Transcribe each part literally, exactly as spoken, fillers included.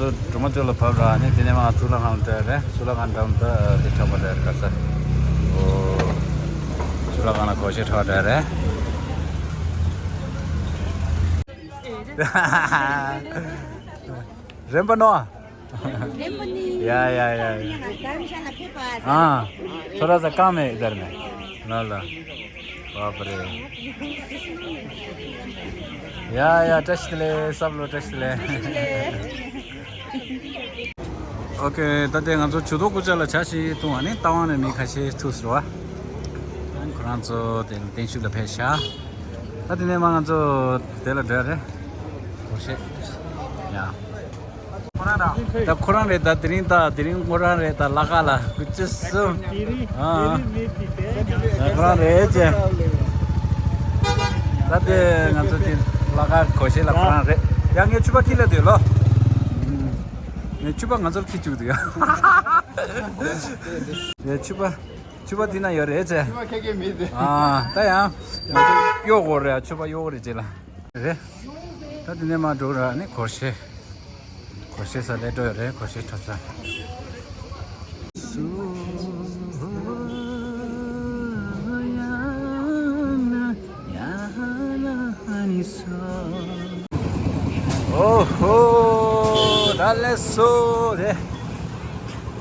སྒྲོལ་མ་ཚོ་ལ་བབས་ར་ནི་དེ་ནས་མ་གཙུག་ལག་ཁང་ལ་འགྲོ་ཡ་རེད། གཙུག་ལག་ཁང་འགྲམ་དུ་དེ་འཁྲབ་པ་རེད། ག་ས་འོ་གཙུག་ལག་ཁང་ལ་སྒོར་གཞས་འཁྲབ་འགྲོ་ཡ་རེད། རན་པ་ནོ། རན་པ་ནི། ཡ་ཡ་ཡ་ཡ། ཨ། ཐོ་ར་ས་ཀམ་མེ་ཨིད་དར་མེ། ལ་ལ། བ་པ་རེ། ཡ་ཡ། བཀྲ་ཤིས་བདེ་ལེགས། སབ་ལོ། བཀྲ་ཤིས་བདེ་ལེགས། ཨོ་ཁེ། ད་ལྟའི་ང་ཚོ་ཇུ་དོ་ཀུ་ཅ་ལ་ཇ་ཞིག་བཏུང་བ་ནི་རྟ་དབང་ནས་མི་ཁ་ཤས་ཐུག་ཟེར་བ། ཁོ་རང་ཚོ་དེ་བརྟན་བཞུགས་ལ་ཕེབས་ཤག་ད་དེ་ནས་མ་ང་ཚོ་དེ་ལ་འགྲོ་ཡ་རེད། སྒོར་གཞས། ཡ། ད་ཁོ་རང་རེད། ད་དེ་རིང་ད་དེ་རིང་ཁོ་རང་རེད། ད་ལ་ཀ་ལ་སྐུ་ཅི་སུ། ཨ། ད་ཁོ་རང་རེད་ཅེ། ད་དེ་ང་ཚོ་དེ་ལ་ཀ་སྒོར་གཞས་ལ་ཁོ་རང་རེད། ཡ། ངས་ཕྱུ་པ་ཁྱི་ལ་དེ་ལོ། ངས་ཕྱུ་པ་ང་ཚོར་ཁྱི་བཅུག་འདུག་ཡ། ངས་ཕྱུ་པ། ཕྱུ་པ་འདི་ན་ཡོད་རེད་ཅེ། ཕྱུ་པ་ཁྱེད་ཀྱི་མི་དེ། ཨ། ད་ཡང་ང་ཚོ་གཡོག་དགོས་རེད། ཕྱུ་པ་གཡོག་རེད་ཅེ་ལ། རེད། ད་དེ་ནས་མ་འགྲོ་ར་ནི་སྒོར་གཞས། སྒོར་གཞས་ས་ལས་འགྲོ་ཡོད་རེད། སྒོར་གཞས་འཁྲབ་ས། ཨོ་ཧོ། ད་ལེགས་སོ་དེ།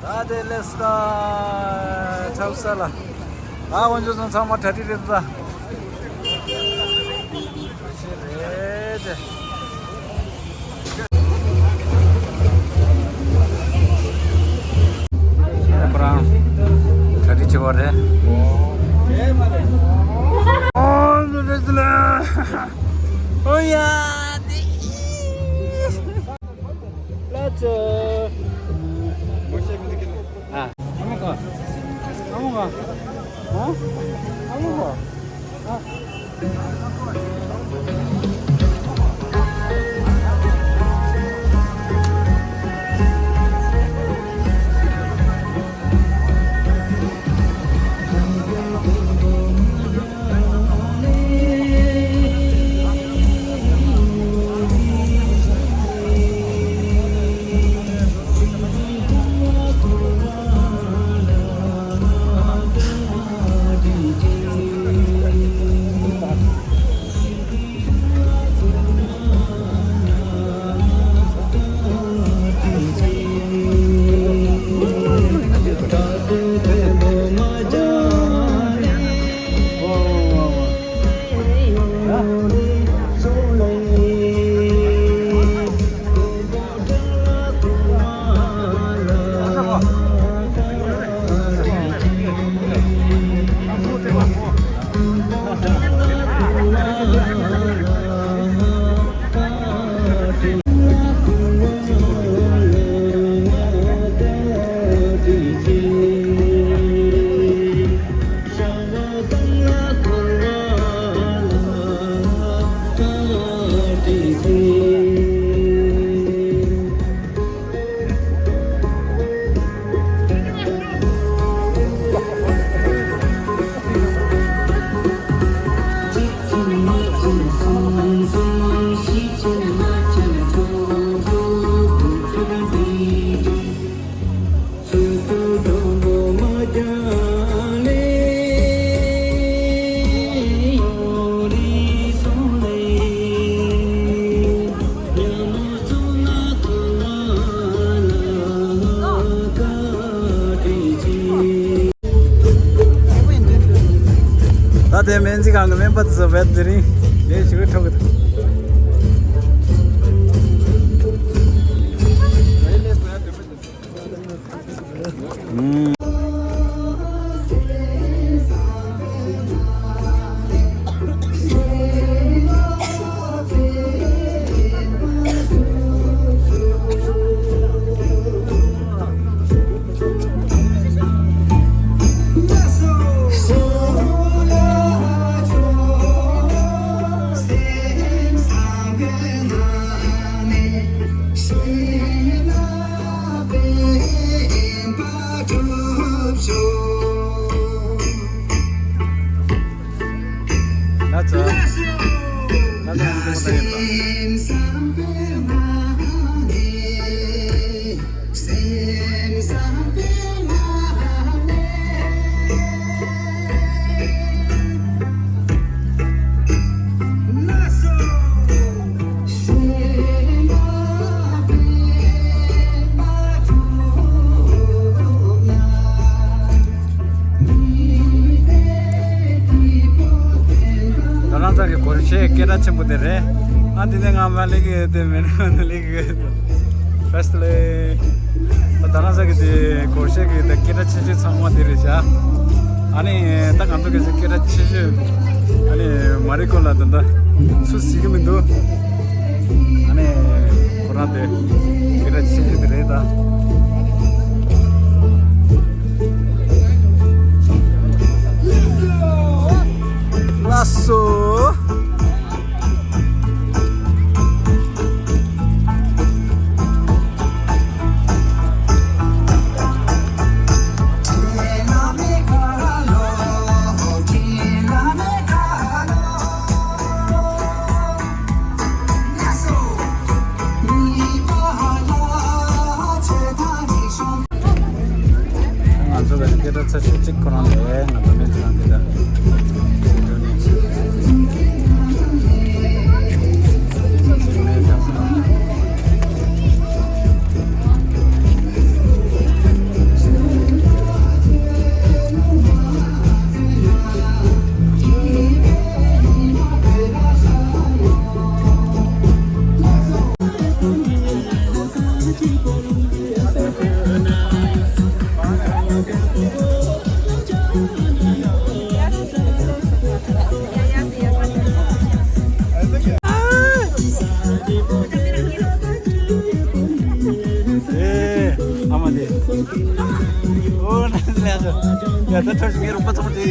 ད་དེ་ལེགས་ད། འཁྲབ་ས་ལ། ད་དབང་ཕྱུག་ཚང་ཚང་མ་གྲ་སྒྲིག་རེད་ད། ཤེས་རེད་དེ། ཁྱེད་རང་གྲ་སྒྲིག་བྱེད་པ་རེད། ཨོ་ནུ་རེད་ལ། ཨོ་ཡ་དེ། ལ་ཙོ། ཨ། ཨ་མ་ག་ཨ་མ་ག་ཨ། ཨ་མ་ག་ཨ། ད་ལྟའི་སྨན་རྩིས་ཁང་གི་སྨན་པ་ཚོ་བས་དེ་རིང་ལས་ཞུ་གི་འཕྲོ་གི་འདུག་ལ་ཙོ། ལ་ཙོ་མི་འདུག་ད་ཡིན་པ། ཆེས་སྐད་གྲགས་ཆེན་པོ་དེ་རེད། ཨ་འདི་ནས་ང་མ་ལེགས་གི་དེ་མེད་ན་ལེགས་གི། ཕེ་སི་ལེ། ད་ད་ང་ས་གི་དེ་གོར་ཤེ་གི་དེ་སྐད་གྲགས་ཆེ་ཤོས་ཚང་མ་དེ་རེད་བྱ། ཨ་ནི་ད་ང་ཚོ་གི་སྐད་གྲགས་ཆེ་ཤོས་ཨ་ནི་མ་རི་ཀོ་ལ་ད་ད་སུ་ཟིག་གི་མི་འདུག་ཨ་ནི་ཁོ་རང་དེ་སྐད་གྲགས་ཆེ་ཤོས་དེ་རེད་ད། ལགས་སོ། ང་ཚོ་ལ་སྐད་གྲགས་ཚ་ཤོས་གཅིག་ཁོ་རང་ལས་ང་ཚོ་མེད་ཚེ་རང་དེ་འདྲ། ཨེ། ཨ་མ་དེ། ཨོ་ན་ལ་ཡ་ད་ཐོས་ངའི་རོགས་པ་ཚོ་དེ།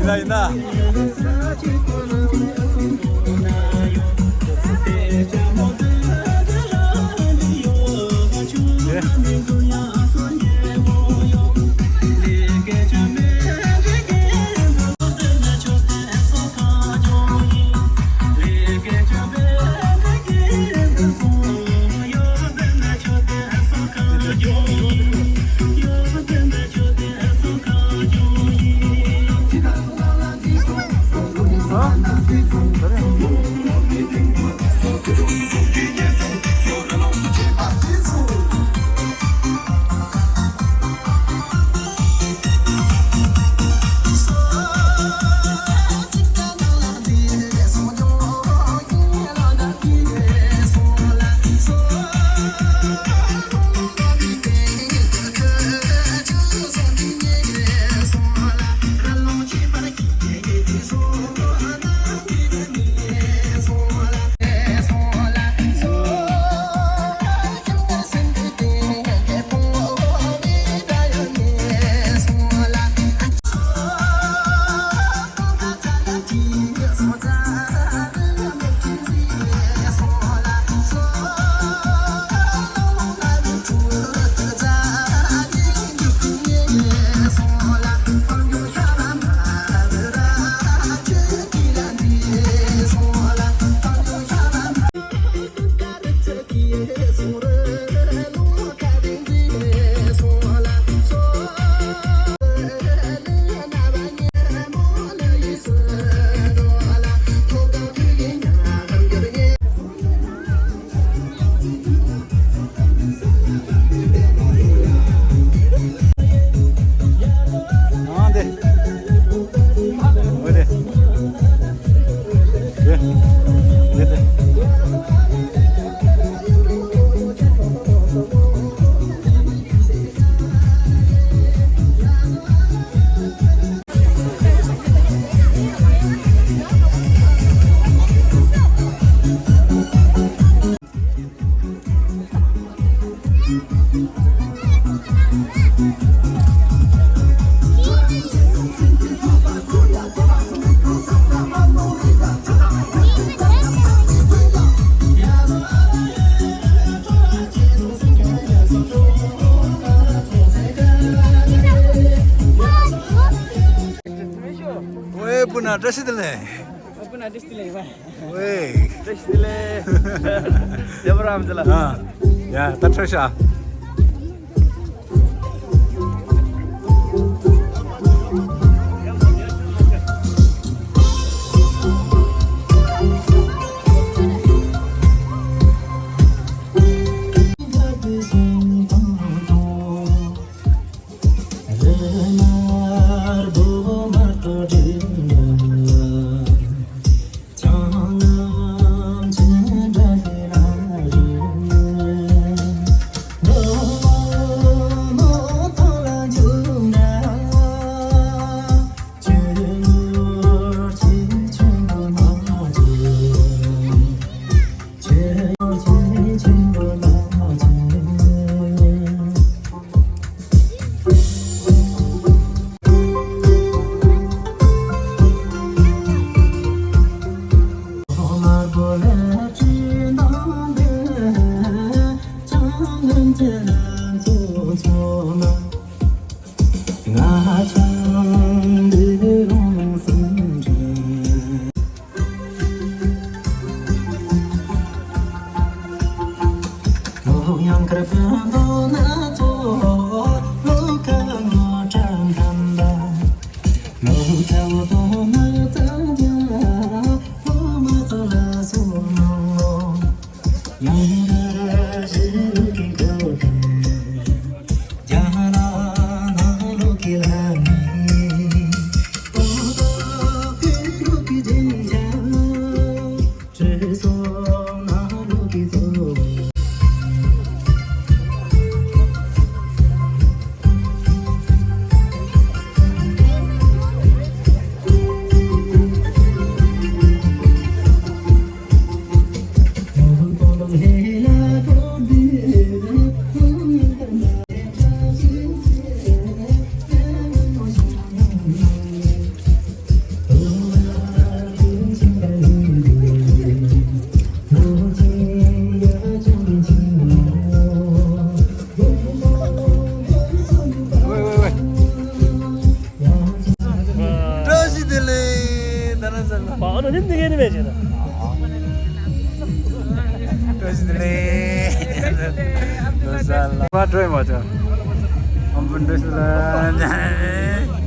ཡིན་ན་ཡིན་ན། ཝེ་སྤུན་ན་བཀྲ་ཤིས་བདེ་ལེགས། བཀྲ་ཤིས་བདེ་ལེགས། བཀྲ་ཤིས་བདེ་ལེགས། རྒྱལ་བ་རིན་པོ་ཆེ་ལགས། ཨ། ཡ། ད་ཁྲོས་ཤག་བཀྲ་ཤིས་བདེ་ལེགས། ད་ནང་ཚང་མ། ཨ་ནི་ནི་ངས་ནི་མེད་ཅེ་ན། བཀྲ་ཤིས་བདེ་ལེགས། ལོ་གསར་ལ། མ་འགྲོ་ཡི་མ་ཅོ། ཨམ་བུ་བཀྲ་ཤིས་ལ།